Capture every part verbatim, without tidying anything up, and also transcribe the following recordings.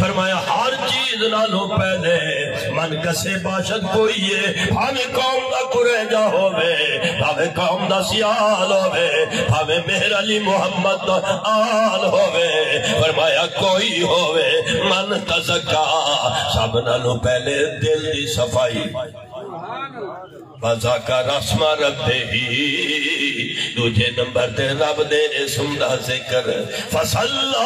فرمایا، ہر چیز نالوں پہلے من کسے باشد کوئی ہے، بھاویں قوم دا قریظہ ہووے، بھاویں قوم دا سیال ہووے، بھاویں مہر علی محمد دا آل ہووے۔ فرمایا، کوئی ہووے، من تزکا، سب نالوں پہلے دل دی صفائی۔ وذکر اسم ربہ، ݙوجھے نمبر تے رب دے اسم دا ذکر۔ فصلی،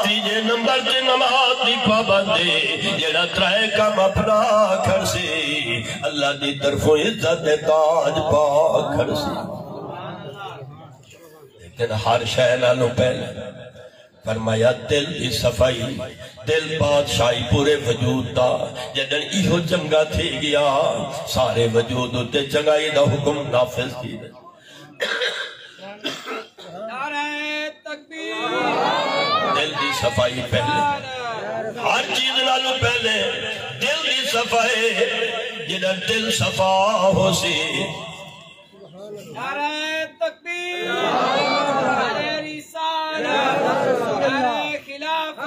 تیجھے نمبر تے نماز دی پابندی، جیڑھا ترائے کم اپنا کھڑسی، اللہ دی طرفوں عزت دے تاج پا کھڑسی۔ لیکن ہر شے نالوں پہلے فرمایا، دل دی صفائی، دل بادشاہی پورے وجود دا۔ جݙݨ ایہو چنڳا تھی ڳیا، سارے وجود اتے چنڳائی دا حکم نافذ تھی ڳیا۔ نعرہ تکبیر۔ دل دی صفائی پہلے، ہر چیز نالوں پہلے دل دی صفائی۔ جݙݨ دل صفا ہوسی، نعرہ تکبیر، نعرہ رسالت، نعرہ خلافت۔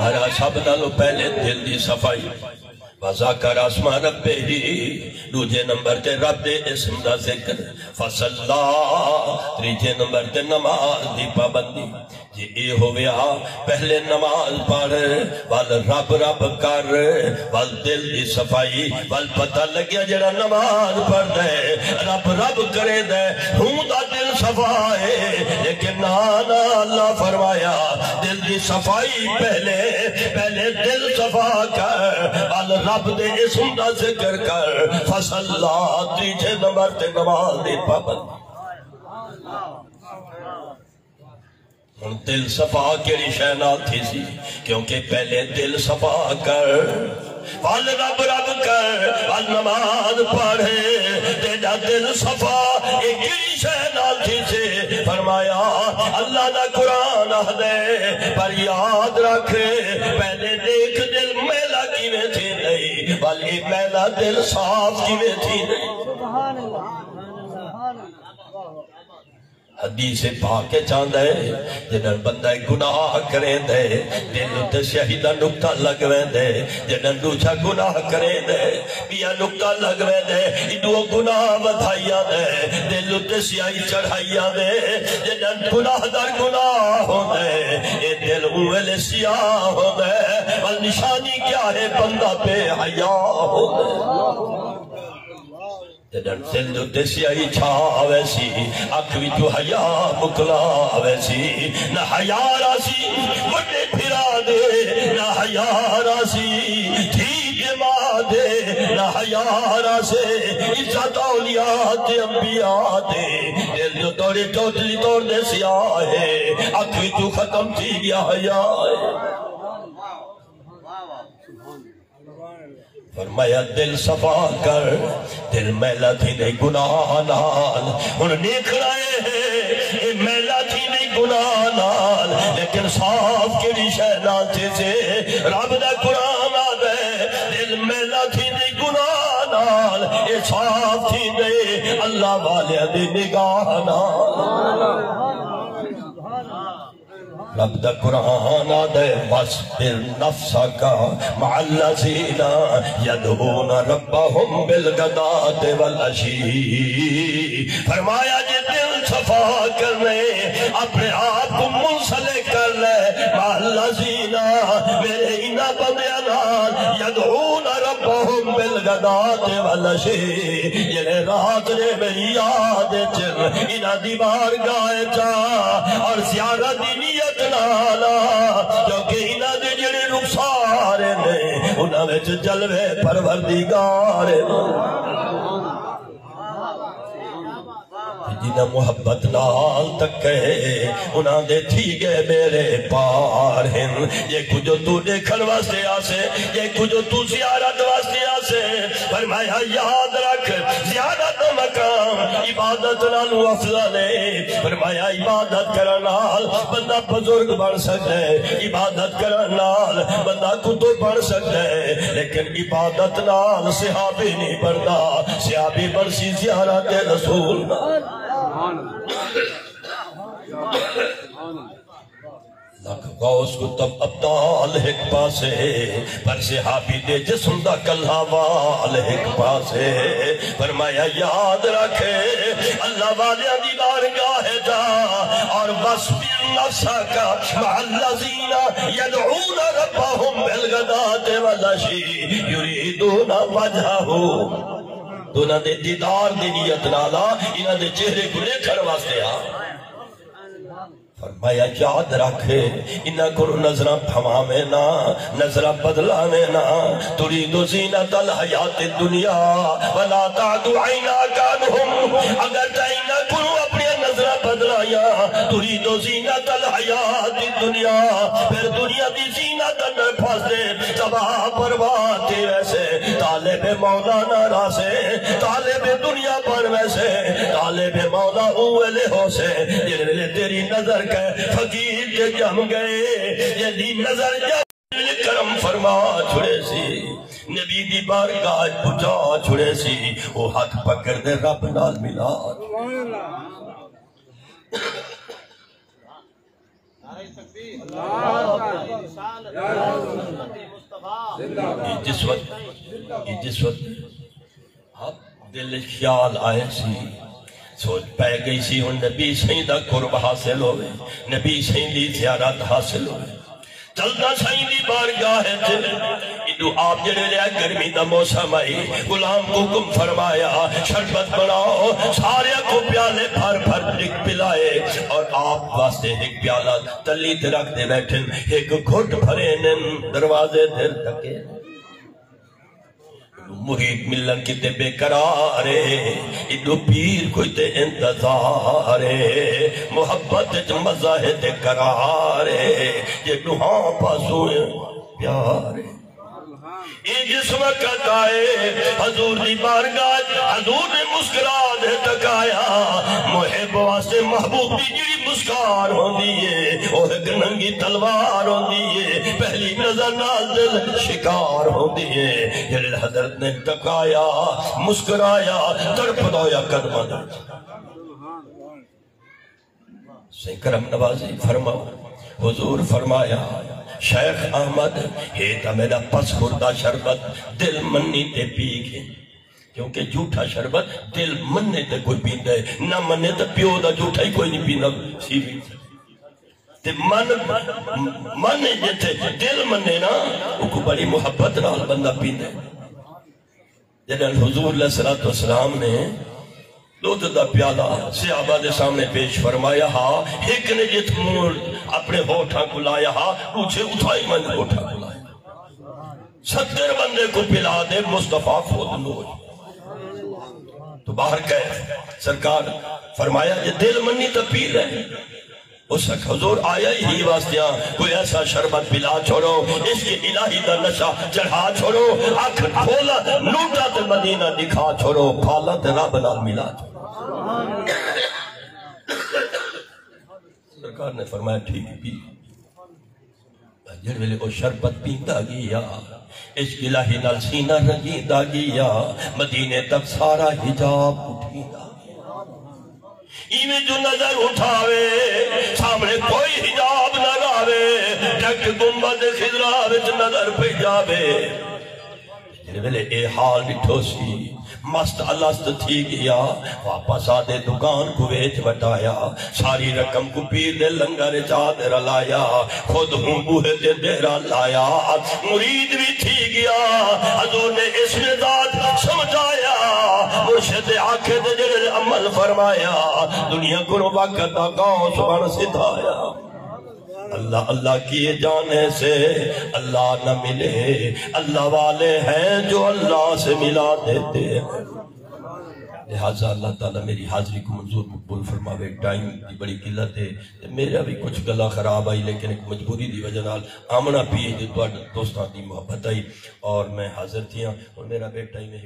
ہر سب نالوں پہلے دل دی صفائی۔ وذکر اسم ربہ، ݙوجھے نمبر تے رب دے اسم دا ذکر۔ فصلی، تریجھے نمبر تے نماز دی پابندی۔ جے اے ہوویا، پہلے نماز پڑھ، ول رب رب کر، ول دل دی صفائی، ول پتہ لڳیا جیڑھا نماز پڑھدا ہے، رب رب کریندا ہے، اوندا دل صفا ہے۔ لیکن نہ، نہ، اللہ فرمایا، دل دی صفائی پہلے، پہلے دل صفا کر، ول رب دے اسم دا ذکر کر۔ فصلی، تیجھے نمبر تے نماز دی پابندی۔ ہݨ دل صفا کیڑھی شے نال تھیسی؟ کیونکہ پہلے دل صفا کر، ول رب رب کر، ول نماز پڑھ، تیݙا دل صفا اے کیڑھی شے نال تھیسی؟ فرمایا، اللہ دا قرآن آہدے، پر یاد رکھ، پہلے ݙیکھ دل میلا کیویں تھیندے، ول اے میلا دل صاف کیویں تھیندے۔ حدیث پاک اچ آندا ہے، جݙݨ بندہ گناہ کریندا ہے، دل اتے سیاہی دا نقطہ لڳ ویندا ہے، جݙݨ ݙوجھا گناہ کریندا ہے، ٻیا نقطہ لڳ ویندا ہے، ایݙو گناہ ودھائی آندا ہے، دل اتے سیاہی چڑھائی آندا ہے۔ جݙݨ گناہ دا گناہ ہوندا ہے، اے دل اوں ویلے سیاہ ہوندا ہے، ول نشانی کیا ہے؟ بندہ بے حیا ہوندا ہے۔ جݙݨ دل اتے سیاہی چھا ویسی، اکھ وچوں حیا مکلا ویسی، نہ حیا راہسی وݙے بھرا دے، نہ حیا راہسی دھی تے ماں دے، نہ حیا راہسے عزت اولیاء تے انبیاء دے۔ دل جو توڑے چوتلی توڑ دے سیاہ ہے، اکھ وچوں ختم تھی ڳیا حیا ہے۔ فرمایا، دل صفا کر، دل میلا تھیندے گناہ نال۔ ہݨ ݙیکھݨا اے ہے، اے میلا تھیندے گناہ نال، لیکن صاف کیڑھی شے نال تھیسی؟ رب دا قرآن آہدے، دل میلا تھیندے گناہ نال، اے صاف تھیندے اللہ والیاں دی نگاہ نال۔ رب دا قرآن آہدے، "واصبر نفسك مع الذين يدعون ربهم بالغداة والعشي۔" فرمایا، جے دل صفا کرنے، اپنے آپ کو منسلک کر لے، "مع الذين"، میرے انہاں بندیاں نال، "يدعون ربهم بالغداة والعشي"، جڑے رات دے میری یاد اچ انہاں دی بارگاہ اچ آ اور زیارت دی نیت نال آ، کیونکہ انہاں دے جڑے رخسار نے، انہاں وچ جلوے پروردگار نے۔ جنہاں محبت نال تکے، انہاں دے تھی ڳئے ٻیڑے پار ہن۔ جے کجھ توں ݙیکھݨ واسطے آسے، جے کجھ توں زیارت واسطے آسے، فرمایا، یاد رکھ، زیارت دا مقام عبادت نالوں افضل ہے۔ فرمایا، عبادت کرݨ نال بندہ بزرگ بݨ سڳدا ہے، عبادت کرݨ نال بندہ قطب بݨ سڳدا ہے، لیکن عبادت نال صحابی نہیں بݨدا، صحابی بݨسی زیارت رسول نال۔ تک غوث قطب ابدال ہک پاسے، پر صحابی دے جسم دا کلھا وال ہک پاسے۔ فرمایا، یاد رکھ، اللہ والیاں دی بارگاہ جا اور واصبر نفسک مع الذین یدعون ربهم بالغداة والعشی یریدون وجہہ۔ تو انہاں دے دیدار دی نیت نال آ، انہاں دے چہرے کوں ݙیکھݨ واسطے آ۔ فرمایا، یاد رکھ، انہاں کولوں نظراں پھواویں نا، نظراں بدلاویں نا۔ ترید زینت الحیات الدنیا ولا تعد عیناک عنہم۔ اگر تاں انہاں کولوں اپݨیاں نظراں بدلائیاں، ترید زینت الحیات الدنیا، پھر دنیا دی زینت اندر پھس دے، تباہ برباد تھی ویسے، طالب مولا نہ رہسے، طالب دنیا بݨ ویسے۔ طالب مولا اوں ویلے ہوسے جڑے ویلے تیری نظر کہیں فقیر تے ڄم ڳئے، جیندی نظر ڄم ویلے کرم فرما چھڑیسی، نبی دی بارگاہ اچ پڄا چھڑیسی، او ہتھ پکڑ دے رب نال ملا۔ اے جس وقت، اے جس وقت آپ دل وچ خیال آئے سی، سوچ پئے ڳئی سی، ہݨ نبی سئیں دا قرب حاصل ہووے، نبی سئیں دی زیارت حاصل ہووے۔ چلدا سئیں دی بارگاہ اچ، ادو آپ جڑے لیا، گرمی دا موسم آئی، غلام کو حکم فرمایا، شربت بݨاؤ، سارے کو پیالے بھر بھر پلائے، اور آپ واسطے ہک پیالہ تلی تے رکھ دے ٻیٹھن، ہک گھٹ بھرے نن، دروازے دھر ڈھکے۔ مرید ملݨ کیتے بے قرار اے، ایݙو پیر کوں تے انتظار اے، محبت اچ مزہ ہے تے قرار اے، جے ݙوہاں پاسوں پیار اے۔ اے جس وقت آئے حضور دی بارگاہ، حضور نے مسکرا دے تکایا۔ محب واسطے محبوب دی جڑی مسکار ہوندی ہے، او ہک ننگی تلوار ہوندی ہے، پہلی نظر نال دل شکار ہوندی ہے۔ جڑے حضرت نے تکایا، مسکرایا، تڑپدا ہویا قدماں دے وچ۔ سئیں کرم نوازی فرماؤ۔ حضور فرمایا، شیخ احمد، ہے تاں میݙا پس خوردہ شربت، دل منی تے پی گھن۔ کیونکہ جھوٹا شربت دل منے تے کوئی پیندا ہے، نہ منے تے پیو دا جھوٹا ہی کوئی نہیں پیندا۔ سی وی تے من، من جتھے دل منے نا، اوکوں بڑی محبت نال بندہ پیندا ہے۔ جݙݨ حضور علیہ الصلوۃ والسلام نے ݙودھ دا پیالہ صحابہ دے سامݨے پیش فرمایا ہا، ہک نے جتھ منہ اپݨے ہونٹاں کوں لایا ہا، ݙوجھے اتھاں ہی ونڄ ہونٹاں کوں لایا۔ ستر بندے کوں پلا دے، مصطفیٰ خود نوش۔ تو باہر کہے سرکار فرمایا، جے دل منی تاں پی لے۔ اس آکھیا، حضور، آیا ہی واسطیاں، کوئی ایسا شربت پلا چھوڑو، عشق الہی دا نشہ چڑھا چھوڑو، اکھ کھولا نوٹا تے مدینہ دکھا چھوڑو، پھالا تے رب نال ملا چھوڑو۔ سرکار نے فرمایا، ٹھیک ہے، پی۔ جڑے ویلے او شربت پیندا گیا، عشق الہی نال سینہ رنگیندا گیا، مدینے تک سارا حجاب اٹھیندا گیا۔ ایویں جو نظر اٹھاوے، سامݨے کوئی حجاب نہ رہوے، ڈھک گنبد خضرا وچ نظر پئی جاوے۔ جڑے ویلے اے حال ݙٹھو سی، مست الست تھی گیا، واپس آدے دکان کوں ویچ وٹایا، ساری رقم کوں پیر دے لنگر اچ آ تے رلایا، خود ہوں بوہے تے ڈیرہ لایا۔ مرید وی تھی گیا، حضور نے اسم ذات سمجھایا، مرشد آکھے تے جڑے عمل فرمایا، دنیا کولوں وقت دا غوث بݨ سدھایا۔ اللہ اللہ کیے جانے سے اللہ نہ ملے، اللہ والے ہیں جو اللہ سے ملا دیتے ہیں۔ لہذا اللہ تعالیٰ میری حاضری کو منظور مقبول فرماوے۔ ٹائم دی بڑی قلت ہے تے میرا بھی کچھ گلا خراب آئی، لیکن ایک مجبوری دی وجہ نال آمنا پی ہے جو تہاڈے دوستاں دی محبت آئی اور میں حاضر تھیاں۔ اور میرا بیٹا ہی میں